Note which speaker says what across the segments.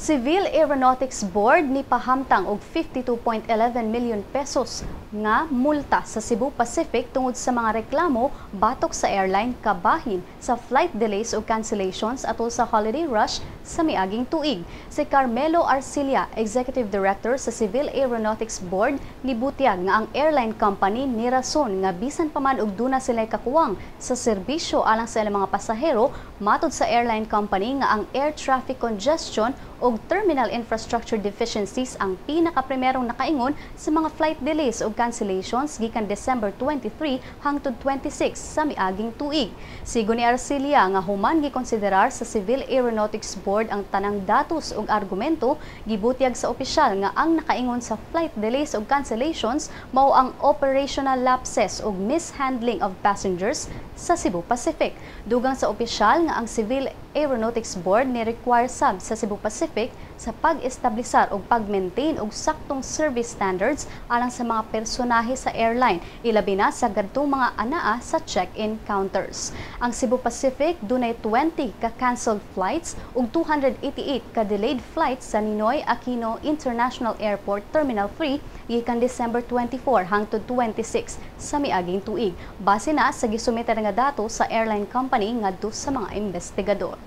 Speaker 1: Civil Aeronautics Board ni pahamtang og 52.11 million pesos nga multa sa Cebu Pacific tungod sa mga reklamo batok sa airline kabahin sa flight delays ug cancellations atol sa holiday rush sa miaging tuig. Si Carmelo Arcilla, Executive Director sa Civil Aeronautics Board, nibutyag nga ang airline company nirason nga bisan pa man og duna sila kakuwang sa serbisyo alang sa ilang mga pasahero, matud sa airline company nga ang air traffic congestion ug terminal infrastructure deficiencies ang pinakaprimerong nakaingon sa mga flight delays ug cancellations gikan December 23 hangtod 26 sa miaging tuig. Sigon ni Arcilia nga human gikonsiderar sa Civil Aeronautics Board ang tanang datos ug argumento, gibutyag sa opisyal nga ang nakaingon sa flight delays ug cancellations mao ang operational lapses ug mishandling of passengers sa Cebu Pacific. Dugang sa opisyal nga ang Civil Aeronautics Board ni require sab sa Cebu Pacific sa pag-establisar og pag-maintain og saktong service standards alang sa mga personahe sa airline, ilabi na sa kadtong mga anaa sa check-in counters. Ang Cebu Pacific dunay 20 ka canceled flights ug 288 ka delayed flights sa Ninoy Aquino International Airport Terminal 3 gikan December 24 hangtod 26 sa miaging tuig, base na sa gisumiter nga datos sa airline company ngadto sa mga investigador.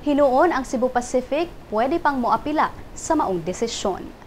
Speaker 1: Hinuon ang Cebu Pacific pwede pang moapila sa maong desisyon.